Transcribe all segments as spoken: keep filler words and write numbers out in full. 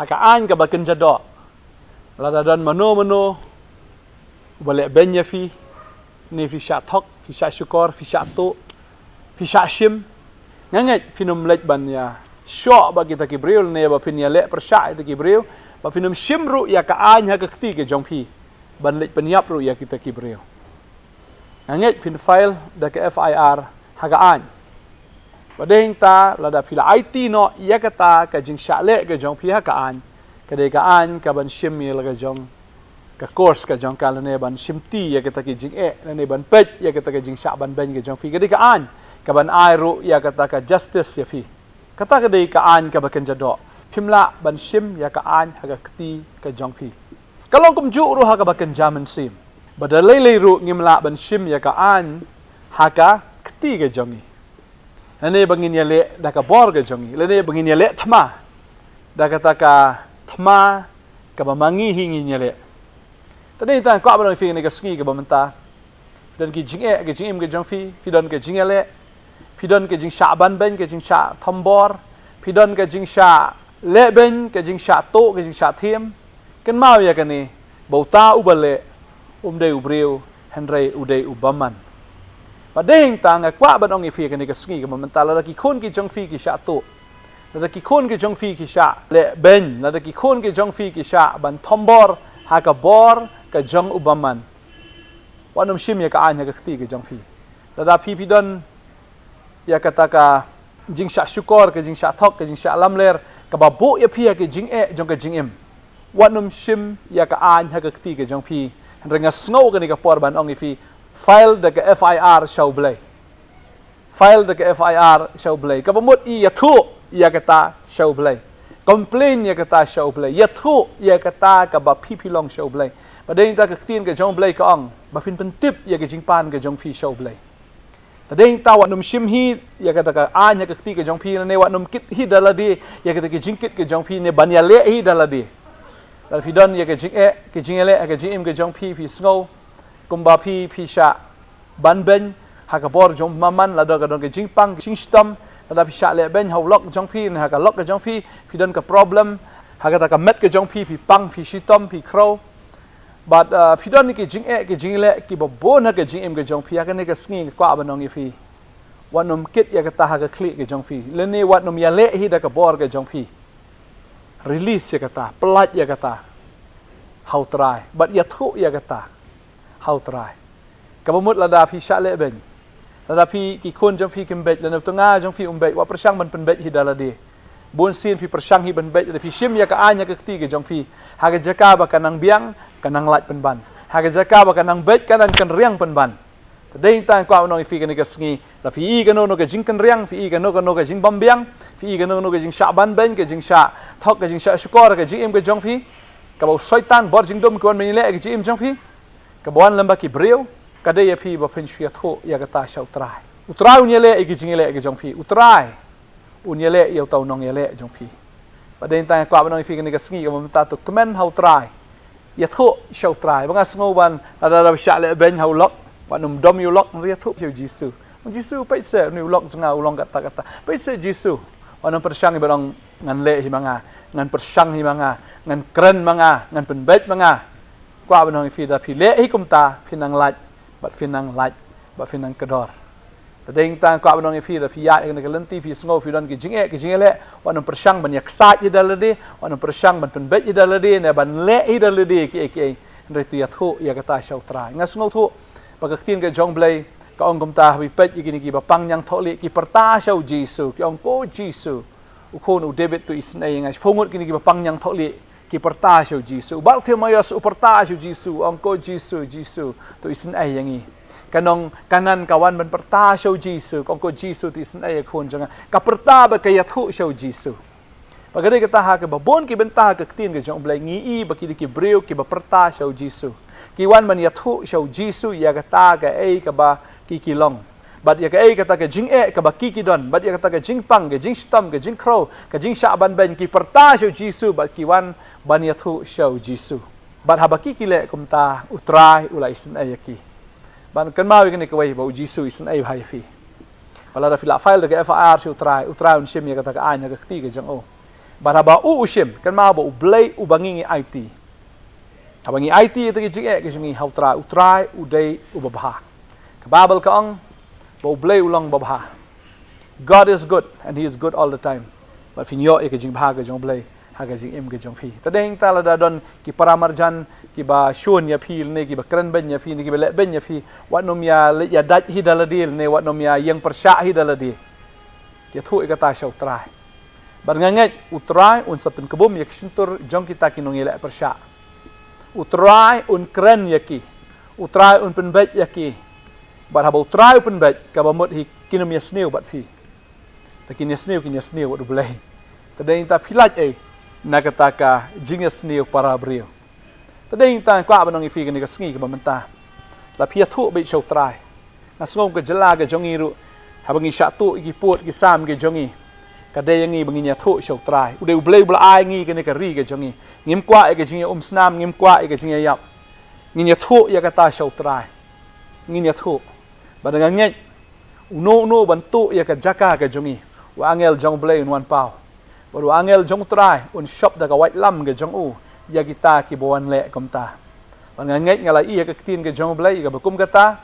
Ha ka aiñ kaba kynja doh, lada don mano mano uba leh beiñ ïa phi, ne phi shah thok, phi shah shukor, phi shah tuh, phi shah shim, nga ngeit phin ym leit ban ïa shoh bad kita ki briew, ne ba phin ïaleh pyrshah ïa kita ki briew, ba phin ym shim ruh ïa ka aiñ ha ka kti ka jong phi ban leit pynïap ruh ïa kita ki briew. Nga ngeit phin file da ka F I R ha ka aiñ. Bad dei hangta lada phi la aiti noh ïa kata ka jingshah leh ka jong phi ha ka aiñ, ka dei ka aiñ kaban shim ïa la ka jong ka course ka jong ka, lane ban shimti ïa kata ki jingeh, lane ban peit ïa kata ka jingshah ban beiñ ka jong phi, ka dei ka aiñ kaban ai ruh ïa kata ka justice ïa phi. Kata ka dei ka aiñ kaba kynja doh. Phim lah ban shim ïa ka aiñ ha ka kti ka jong phi. Ka long kumjuh ruh ha kaba kynja mynsiem. Ba da lei lei ruh ngim lah ban shim ïa ka aiñ ha ka kti ka jong ngi. Lane ba ngin ïaleh da ka bor ka jong ngi, lane ba ngin ïaleh thma da kata ka thma kaba ma ngi hi ngin ïaleh. Te dei tang kwah ban ong ïa phi kane ka sngi kaba mynta, phi don ki jingeh ka jingim ka jong phi, phi don ka jingïaleh, phi don ka jingshah ban beiñ, ka jingshah thombor, phi don ka jingshah leh beiñ, ka jingshah tuh, ka jingshah thiem. Kynmaw ïa kane, ba uta uba leh um dei u briew, hynrei u dei u bymman. Bad dei hangta nga kwah ban ong ïa phi kane ka sngi kaba mynta, lada ki khun ki jong phi ki shah tuh, lada ki khun ki jong phi ki shah leh beiñ, lada ki khun ki jong phi ki shah ban thombor ha ka bor ka jong u bymman, wat nym shim ïa ka aiñ ha ka kti ka jong phi. Lada phi phi don ïa kata ka jingshah shukor, ka jingshah thok, ka jingshah lamler, kaba buh ïa phi ha ka jingeh jong ka jingim, wat nym shim ïa ka aiñ ha ka kti ka jong phi. Hynrei nga sngew kane ka por ban ong ïa phi, file da ka F I R sha U Blei. File da ka F I R sha U Blei. Kaba mut i ïathuh ïa kata sha U Blei. Complain ïa kata sha U Blei. Ïathuh ïa kata kaba phi phi long sha U Blei. Bad dei hangta ka ktien ka jong U Blei ka ong ba phin pyntip ïa ka jingpan ka jong phi sha U Blei. Te dei hangta wat nym shim hi ïa kata ka aiñ ha ka kti ka jong phi, ne wat nym kit hi da lade ïa kata ka jingkit ka jong phi, ne ban ïaleh hi da lade. Lada phi don ïa ka jingeh, ka jingïaleh, ka jingim ka jong phi, phi sngew kumba phi phi shah ban beiñ ha ka bor jong u bymman, lada ka don ka jingpang ka jingshitom, lada phi shah leh beiñ ha u lok jong phi, ne ha ka lok ka jong phi, phi don ka problem ha kata ka met ka jong phi, phi pang, phi shitom, phi khrew. Bad, uh, phi don ki jingeh ki jingïaleh kiba bun ha ka jingim ka jong phi, ha kane ka sngi nga kwah ban ong ïa phi, wat nym kit ïa kata ha ka khlieh ka jong phi, lane wat nym ïaleh hi da ka bor ka jong phi. Release ïa kata, pyllait ïa kata ha U Trai, bad ïathuh ïa kata ha U Trai. Kaba mut lada phi shah leh beiñ, lada phi, ki khun jong phi kim beit, lane u tnga jong phi um beit, wat pyrshang ban pynbeit hi da lade. Bun sien phi pyrshang hi ban beit, lada phi shim ïa ka aiñ ha ka kti ka jong phi, ha ka jaka ba ka nang biang, ka nang lait pynban. Ha ka jaka ba ka nang beit, ka nang kynriang pynban. Te dei hangta nga kwah ban ong ïa phi kane ka sngi, lada phi i kano kano ka jingkynriang, phi i kano kano ka jingbymbiang, phi i kano kano ka jingshah ban beiñ, ka jingshah thok, ka jingshah shukor, ka jingim ka jong phi, kaba u Soitan, bor jingdum ki wan ban ïaleh ka jingim jong phi, kaba wan lyngba ki briew, ka dei ïa phi ba phin shu ïathuh ïa kata sha U Trai. U Trai un ïaleh ïa ki jingïaleh ka jong phi. U Trai un ïaleh ïa uta u nongïaleh jong phi. Bad dei hangta nga kwah ban ong ïa phi kane ka sngi, kaba mynta to kmen ha U Trai. Ïathuh sha U Trai. Ba nga sngew ban, lada, lada shah leh beiñ ha u lok, wat nym dom ïa u lok, ïathuh sha U Jisu. U Jisu, peit se, une u lok jong nga u long kata kata. Peit se Jisu. Wat nym pyrshang ban ong ngan leh hi ma nga, ngan pyrshang hi ma nga, ngan kren ma nga, ngan pynbeit ma nga. Kwah ban ong ïa phi, da phi leh hi kumta, phin nang lait, bad phin nang lait, bad phin nang kdor. Te dei hangta nga kwah ban ong ïa phi, da phi ïaid ha kane ka lynti, phi sngew phi don ki jingeh ki jingïaleh, wat nym pyrshang ban ïaksaid hi da lade, wat nym pyrshang ban pynbeit hi da lade, ne ban leh hi da lade kiei kiei. Hynrei to ïathuh ïa kata sha U Trai. Nga sngewthuh ba ka ktien ka jong U Blei ka ong kumta, haba phi peit ïa kine kiba pang ñiangthohlieh, ki pyrta sha U Jisu, ki ong, Ko Jisu, u khun u David, to isynei ïa nga. Shiphew ngut kine kiba pang ñiangthohlieh ki pyrta sha U Jisu. U Bartimaeus u pyrta sha U Jisu, ong, Ko Jisu, Jisu, to isynei ïa ngi. Ka nong Kanan ka wan ban pyrta sha U Jisu, ka ong, Ko Jisu, to isynei ïa ka khun jong nga. Ka pyrta bad ka ïathuh sha U Jisu. Bad ka dei kata ha kaba bun ki bynta ha ka ktien ka jong U Blei ngi i ba ki dei ki briew kiba pyrta sha U Jisu. Ki wan ban ïathuh sha U Jisu ïa kata kaei kaba ki ki long. Bad ïa kaei kata ka jingeh kaba ki ki don, bad ïa kata ka jingpang, ka jingshitom, ka jingkhrew, ka jingshah ban beiñ, ki pyrta sha U Jisu, bad ki wan ban ïathuh sha U Jisu. Bad haba ki ki leh kumta, U Trai u la isynei ïa ki. Bad kynmaw ïa kane kawei, ba U Jisu u isynei bha ïa phi. Ba lada phi la file da ka F I R sha U Trai, U Trai un shim ïa kata ka aiñ ha ka kti ka jong u. Bad haba u u shim, kynmaw ba U Blei uba ngi ngi aiti. Haba ngi aiti ïa kita ki jingeh ki jong ngi ha U Trai, U Trai u dei uba bha. Ka Baibl ka ong ba U Blei u long ba bha. God is good and he is good all the time. Bad phin ïoh ïa ka jingbha ka jong U Blei ha ka jingim ka jong phi. Te dei nangta lada don ki para marjan kiba shun ïa phi ne kiba kren beiñ ïa phi ne kiba leh beiñ ïa phi, wat nym ïa leit ïa dait hi da lade ne wat nym ïa ïeng pyrshah hi da lade. Ïathuh ïa kata sha U Trai. Bad nga ngeit U Trai un sa pynkbum ïa ka shyntur jong kita ki nongïaleh pyrshah. U Trai un kren ïa ki. U Trai un pynbeit ïa ki. Bad haba U Trai u pynbeit, kaba mut hi kin ym ïasniew bad phi. Te kin ïasniew, kin ïasniew bad U Blei. Te dei nangta phi lait ei na kata ka jingïasniew para briew. Te dei nangta nga kwah ban ong ïa phi kane ka sngi kaba mynta, la phi ïathuh beit sha U Trai. Nga sngew ka jylla ka jong ngi ruh, haba ngi shah tuh ïa ki pud ki sam ki jong ngi, ka dei ïa ngi ba ngin ïathuh sha U Trai. U dei U Blei uba la ai ngi kane ka ri ka jong ngi. Ngim kwah ïa ka jingïaumsnam, ngim kwah ïa ka jingïaïap. Ngin ïathuh ïa kata sha U Trai. Ngin ïathuh. Bad nga ngeit uno uno ban tuh ïa ka jaka ka jong ngi, u angel jong U Blei un wan paw. Bad u angel jong U Trai un shop da ka waitlam ka jong u ïa kita kiba wan leh kumta. Bad nga ngeit, nga la ïohi ïa ka ktien ka jong U Blei kaba kum kata,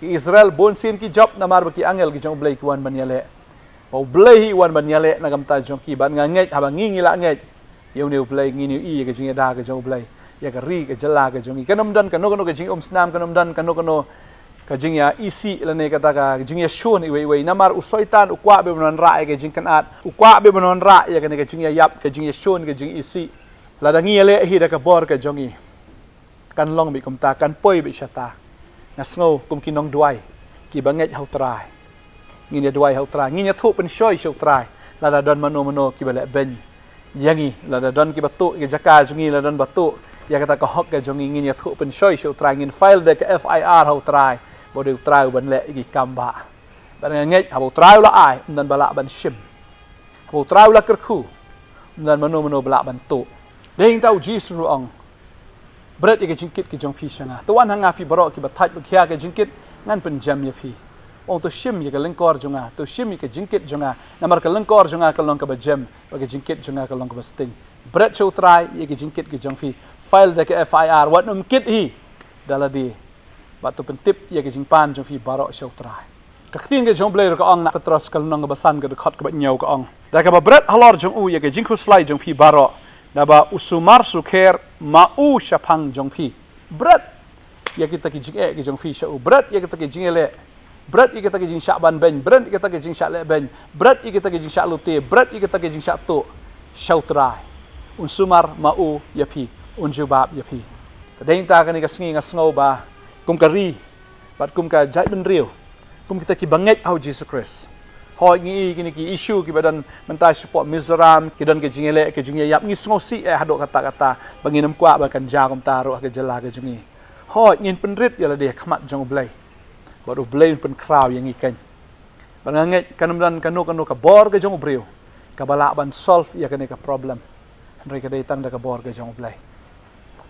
ki Israel bun sien ki jop namar ba ki angel ki jong U Blei ki wan ban ïaleh. Ba U Blei hi u wan ban ïaleh na ka bynta jong ki, bad nga ngeit haba ngi ngi la ngeit ïa une U Blei, ngin ïohi ïa ka jingïada ka jong U Blei ïa ka ri ka jylla ka jong ngi. Kan ym don kano kano ka jingïaumsnam, kan ym don kano kano ka jingïaisih lane kata ka jingïashun iwei iwei. Namar u Soitan u kwah beit ban wanrah ïa ka jingkynad, u kwah beit ban wanrah ïa kane ka jingïaïap, ka jingïashun, ka jingïaisih. Lada ngi ïaleh hi da ka bor ka jong ngi, kan long beit kumta, kan poi beit shata. Nga sngew kum ki nongduwai kiba ngeit ha U Trai, ngin ïa duwai ha U Trai, ngin ïathuh pynshoi sha U Trai lada don mano mano kiba leh beiñ ïa ngi, lada don kiba tuh ïa ka jaka jong ngi, lada don ba tuh ïa kata ka hok ka jong ngi, ngin ïathuh pynshoi sha U Trai, ngin file da ka F I R ha U Trai, ba u dei U Trai uban leh ïa ki kam ba. Bad nga ngeit haba U Trai u la ai, ym don ba lah ban shim. Haba U Trai u la kyrkhu, ym don mano mano ba lah ban tuh. Dei nangta U Jisu u ong, bret ïa ka jingkit ka jong phi sha nga. To wan ha nga phi baroh kiba thait bad khia ka jingkit, ngan pynjem ïa phi. U ong, to shim ïa ka lyngkor jong nga, to shim ïa ka jingkit jong nga. Namar ka lyngkor jong nga ka long kaba jem, bad ka jingkit jong nga ka long kaba sting. Bret sha U Trai ïa ka jingkit ka jong phi. File da ka F I R, wat nym kit hi da lade. Bad to pyntip ïa ka jingpan jong phi baroh sha U Trai. Ka ktien ka jong U Blei ruh ka ong, na Petros ka lynnong kaba san ka dkhot kaba hynñiew ka ong, da kaba bret halor jong u ïa ka jingkhuslai jong phi baroh, naba u sumar sukher ma u shaphang jong phi. Bret ïa kita ki jingeh ki jong phi sha u, bret ïa kita ki jingeh leh, bret ïa kita ki jingshah ban beiñ, bret ïa kita ki jingshah leh beiñ, bret ïa kita ki jingshah lute, bret ïa kita ki jingshah tuh sha U Trai. Un sumar ma u ïa phi, un jubab ïa phi. Te dei nangta kane ka sngi nga sngew ba kum ka ri bad kum ka jaitbynriew, kum kita kiba ngeit ha U Jisu Khrist. Hooid ngi i kine ki issue kiba don mynta shapoh Mizoram, ki don ka jingïaleh, ka jingïaïap, ngi sngewsih eh haduh katta katta, ba ngin ym kwah ba kan jia kumta ruh ha ka jylla ka jong ngi. Hooid ngin pynrit ïa lade ha khmat jong U Blei. Bad U Blei un pynkhraw ïa ngi keiñ. Bad nga ngeit kan ym don kano kano ka bor ka jong u briew kaba lah ban solve ïa kane ka problem. Hynrei ka dei tang da ka bor ka jong U Blei.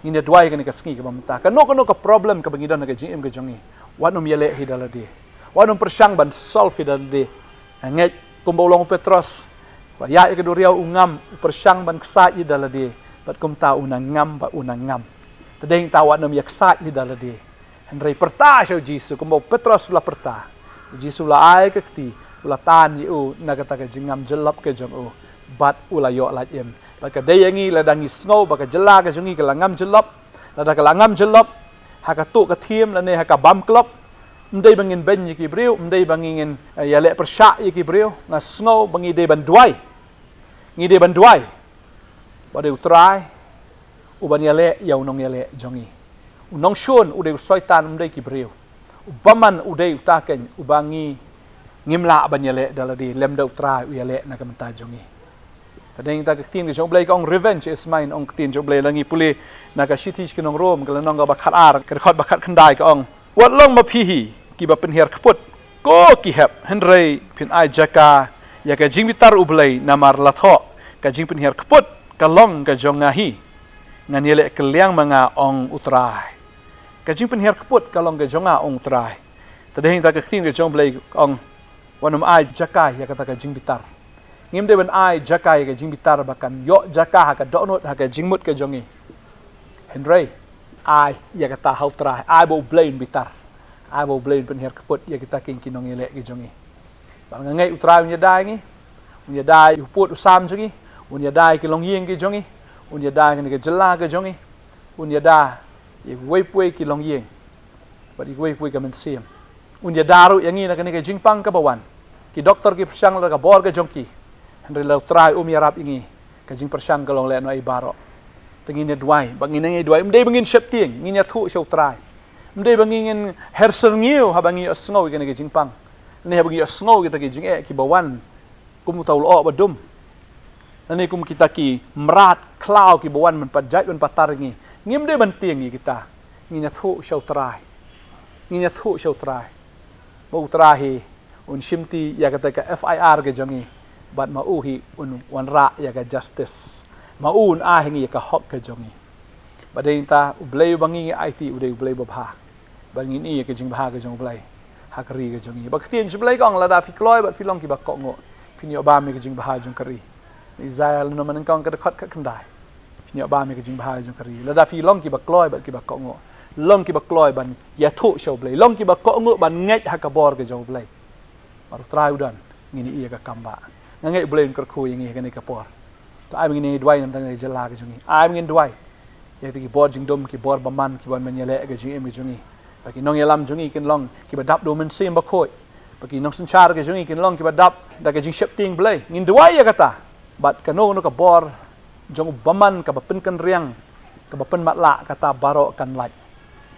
Ngin ïa duwai kane ka sngi kaba mynta. Kano kano ka problem kaba ngi don ha ka jingim ka jong ngi, wat nym ïaleh hi da lade. Wat nym pyrshang ban solve hi da lade. Nga ngeit kumba u long u Petros, ba ïaid ïa ka duriaw u ngam, u pyrshang ban ksaid hi da lade. Bad kumta u nang ngam, bad u nang ngam. Te dei nangta wat nym ïa ksaid hi da lade. Hynrei pyrta sha U Jisu kumba u Petros u la pyrta. U Jisu u la ai ka kti, u la tan ïa u na kata ka jingngam jyllop ka jong u, bad u la ïoh lait im. Bad ka dei ïa ngi lada ngi sngew ba ka jylla ka jong ngi ka la ngam jyllop, lada ka la ngam jyllop ha ka tuh ka thiem lane ha ka bam klop, ym dei ba ngin beiñ ïa ki briew, ym dei ba ngin, eh, ïaleh pyrshah ïa ki briew. Nga sngew ba ngi dei ban duwai. Ngi dei ban duwai ba u dei U Trai uban ïaleh ïa u nongïaleh jong ngi. U nongshun u dei u Soitan, um dei ki briew. U bymman u dei uta keiñ uba ngi ngim lah ban ïaleh da lade, lymda U Trai u ïaleh na ka bynta jong ngi. Te dei nangta ka ktien ka jong U Blei ka ong, "Revenge is mine," ong ka ktien jong U Blei. Lada ngi pule na ka shithi sha ki nong Rom, ka lynnong kaba khatar, ka dkhot ba khatkhyndai ka ong, Wat long ma phi hi kiba pynhiar kput, ko ki hep, hynrei phin ai jaka ïa ka jingbitar U Blei, namar la thoh, ka jingpynhiar kput ka long ka jong nga hi, ngan ïaleh kylliang ma nga, ong U Trai. Ka jingpynhiar kput ka long ka jong nga, ong U Trai. Te dei nangta ka ktien ka jong U Blei ka ong, wat nym ai jaka ïa kata ka jingbitar. Ngim dei ban ai jaka ïa ka jingbitar ba kan ïoh jaka ha ka dohnud ha ka jingmut ka jong ngi. Hynrei ai ïa kata ha U Trai, ai ba U Blei un bitar, ai ba U Blei un pynhiar kput ïa kita ki nongïaleh ki jong ngi. Bad nga ngeit U Trai un ïada ïa ngi, un ïada ïa u pud u sam jong ngi, un ïada ïa ki longïing ki jong ngi, un ïada ïa kane ka jylla ka jong ngi, un ïada ïa uwei pa uwei ki longïing bad ïa uwei pa uwei ka mynsiem. Un ïada ruh ïa ngi na kane ka jingpang kaba wan. Ki doktor ki pyrshang la da ka bor ka jong ki, hynrei la U Trai um ïarap ïa ngi, ka jingpyrshang ka long lehnohei baroh. Te ngin ïa duwai, ba ngin ïa duwai, ym dei ba ngin sheptieng, ngin ïathuh sha U Trai. Ym dei ba ngin her syrngiew haba ngi ïohsngew ïa kane ka jingpang, ne haba ngi ïohsngew kita ki jingeh kiba wan kum uta u lyoh ba dum, lane kum kita ki mrad khlaw kiba wan ban pat jait ban pat tar ïa ngi. Ngim dei ban tieng ïa kita. Ngin ïathuh sha U Trai. Ngin ïathuh sha U Trai ba U Trai hi un shimti ïa kata ka F I R ka jong ngi, bad ma u hi un wanrah ïa ka justice, ma u un ai ha ngi ïa ka hok ka jong ngi. Bad dei nangta U Blei uba ngi ngi aiti u dei U Blei babha. Bad ngin ïohi ïa ka jingbha ka jong U Blei ha ka ri ka jong ngi. Bad ka ktien jong U Blei ka ong, lada phi kloi bad phi long kiba kohnguh, phin ïoh bam ïa ka jingbha jong ka ri. Isaiah lynnong ba nyngkong ka dkhot khatkhyndai. Phin ïoh bam ïa ka jingbha jong ka ri lada phi long kiba kloi bad kiba kohnguh. Long kiba kloi ban ïathuh sha U Blei, long kiba kohnguh ban ngeit ha ka bor ka jong U Blei. Bad U Trai u don, ngin ïohi ïa ka kam ba nga ngeit U Blei un kyrkhu ïa ngi ha kane ka por. To ai ba ngin ïa duwai na ka bynta ka jylla ka jong ngi. Ai ba ngin duwai ïa kita ki bor jingdum, ki bor bymman kiba wan ban ïaleh ïa ka jingim ka jong ngi. Ba ki nongïalam jong ngi kin long kiba dap da U Mynsiem Bakhuid. Ba ki nongsynshar ka jong ngi kin long kiba dap da ka jingsheptieng Blei. Ngin duwai ïa kata. Bad kano kano ka bor jong u bymman kaba pynkynriang, kaba pynmatlah, kata baroh kan lait.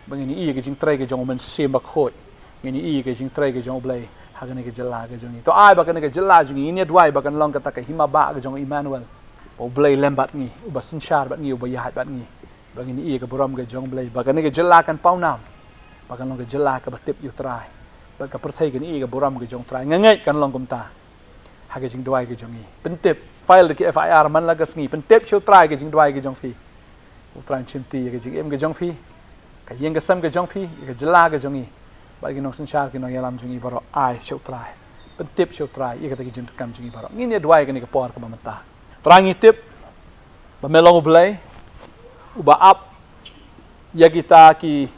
Ba ngin ïohi ïa ka jingtrei ka jong U Mynsiem Bakhuid. Ngin ïohi ïa ka jingtrei ka jong U Blei ha kane ka jylla ka jong ngi. To ai ba kane ka jylla jong ngi, ngin ïa duwai ba kan long kata ka hima ba ka jong U Immanuel. Ba U Blei lem bad ngi, uba synshar bad ngi, uba ïaid bad ngi. Ba ngin ïohi ïa ka burom ka jong U Blei, ba kane ka jylla kan pawnam. Ba kan long ka jylla kaba tip ïa U Trai. Bad ka pyrthei kan ïohi ïa ka burom ka jong U Trai. Nga ngeit kan long kumta. Ha ka jingduwai ka jong ngi, pyntip, file da ki F I R man la ka sngi, pyntip sha U Trai ka jingduwai ka jong phi. U Trai un shimti ïa ka jingim ka jong phi, ka ïing ka sem ka jong phi, ïa ka jylla ka jong ngi. Bad ki nongsynshar, ki nongïalam jong ngi baroh, ai sha U Trai. Pyntip sha U Trai ïa kata ki jingdonkam jong ngi baroh. Ngin ïa duwai kane ka por kaba mynta. Trai, ngi tip ba me long U Blei uba ap ïa kita ki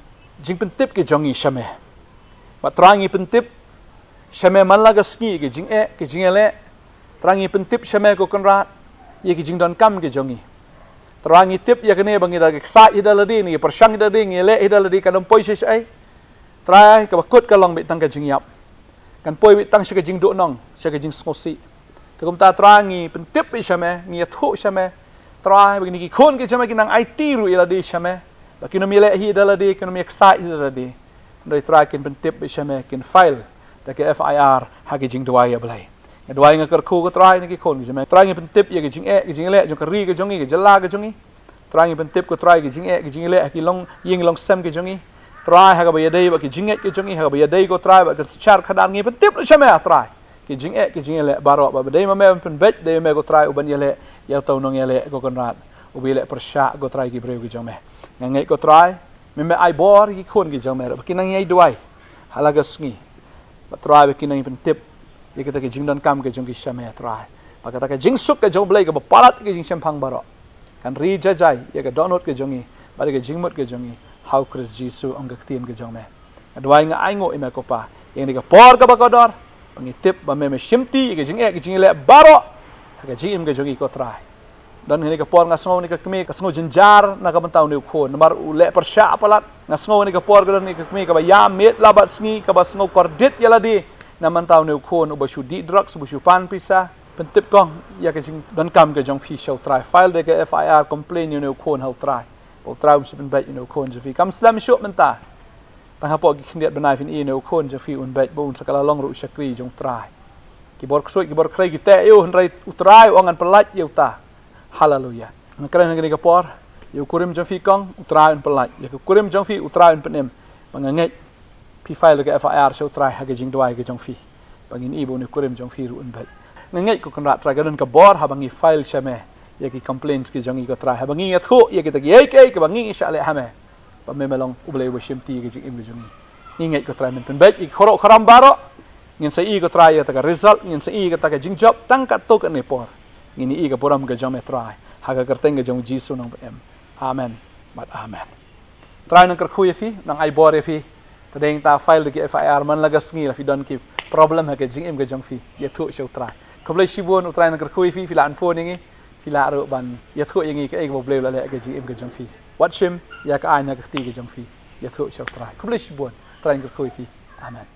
jingpyntip ki jong ngi sha me. Bad Trai, ngi pyntip sha me man la ka sngi ki jingeh ki jingïaleh. Trai, ngi pyntip sha me, ko Kynrad, ïa ki jingdonkam ki jong ngi. Trai, ngi tip ïa kane ba ngi da ksaid hi da lade, ngi pyrshang hi da lade, ngi ïaleh hi da lade, kan ym poi shisha ei. Trai, kaba kut ka long beit tang ka jingïap. Kan poi beit tang sha ka jingduhnong, sha ka jingsngewsih. Te kumta Trai, ngi pyntip beit sha me, ngi ïathuh sha me. Trai, ba kine ki khun ki jong me kin nang aiti ruh ïa lade sha me. Ba kin ym ïaleh hi da lade, kin ym ïaksaid hi da lade. Hynrei Trai, kin pyntip beit sha me, kin file da ka F I R ha ka jingduwai, ïa Blei. Nga duwai, nga kyrkhu, ko Trai, na ki khun ki jong me. Trai, ngi pyntip ïa ka jingeh, ka jingïaleh jong ka ri ka jong ngi, ka jylla ka jong ngi. Trai, ngi pyntip, ko Trai, ki jingeh ki jingïaleh ha ki longïing longsem ki jong ngi. Trai, ha kaba ïadei bad ki jingngeit ki jong ngi, ha kaba ïadei, ko Trai, bad ka synshar khadar, ngi pyntip lut sha me, ah Trai. Ki jingeh ki jingïaleh baroh, ba dei ma me ban pynbeit, dei ma me, ko Trai, uban ïaleh ïa uta u nongïaleh, ko Kynrad, uba ïaleh pyrshah, ko Trai, ki briew ki jong me. Nga ngeit, ko Trai, me me ai bor ïa ki khun ki jong me ruh ba kin nang ïai duwai ha la ka sngi. Bad Trai, ba kin nang pyntip ïa kita ki jingdonkam ki jong ki sha me, Trai. Ba kata ka jingsuk ka jong U Blei kaba palat ïa ki jingshemphang baroh kan ri jajai ïa ka dohnud ka jong ngi bad ïa ka jingmut ka jong ngi ha U Khrist Jisu, ong ka ktien ka jong me. Nga duwai, nga ainguh ïa me, ko Pa, ïa kane ka por kaba kordor, ba ngi tip ba me me shimti ïa ka jingeh ka jingïaleh baroh ha ka jingim ka jong ngi, ko Trai. Don kane ka por nga sngew kane ka kmie ka sngew jynjar na ka bynta une u khun namar u leh pyrshah palat. Nga sngew kane ka por ka don kane ka kmie kaba ïam miet la bad sngi, kaba sngew kordit ïa lade na bynta une u khun uba shu dih drugs, uba shu pan pisa. Pyntip kong ïa ka jingdonkam ka jong phi sha U Trai. File da ka F I R complaint ïa une u khun ha U Trai, ba U Trai un sa pynbeit ïa une u khun jong phi. Kam slem shuh mynta. Tang hapoh ki khyndiat bnai phin ïohi ïa une u khun jong phi un beit, ba un sa kylla long ruh u shakri jong U Trai. Ki bor ksuid, ki bor khrei ki teh ïa u, hynrei U Trai u ong, ngan pyllait ïa uta. Haleluya. Nga kren ha kane ka por ïa u kurim jong phi kong, U Trai un pyllait. Ïa ka kurim jong phi, U Trai un pynim. Ba nga ngeit phi file ka F I R sha U Trai ha ka jingduwai ka jong phi, ba ngin ïohi ba une u kurim jong phi ruh un beit. Nga ngeit, ko Kynrad, Trai, ka don ka bor haba ngi file sha me ïa ki complaints ki jong ngi, ko Trai, haba ngi ïathuh ïa kita kiei kiei kiba ngi ngi shah leh ha me, ba me me long U Blei uba shimti ïa ka jingim ka jong ngi. Ngi ngeit, ko Trai, men pynbeit ïa ki khuram baroh. Ngin sa ïohi ko Trai ïa kata ka result, ngin sa ïohi kata ka jingjop, tang katto katne por. Ngin ïohi ka burom ka jong me Trai. Ha ka kyrteng ka jong u Jisu nongpynim. Amen. Bad amen. Trai nang kyrkhu ïa phi, nang ai bor ïa phi. Te dang ta file da ki F I R man la ka sngi la phi don ki problem ha ka jingim ka jong phi. Ïathuh sha u Trai. Khublei shibun, u Trai nang kyrkhu ïa phi, phi la phone ïa ngi. Phi la ruh ban ïathuh ïa ngi kaei kaba u Blei u la leh ha ka jingim ka jong phi. Wat shim ïa ka aiñ ha ka kti ka jong phi. Ïathuh sha u Trai. Khublei shibun, u Trai nang kyrkhu ïa phi. Amen.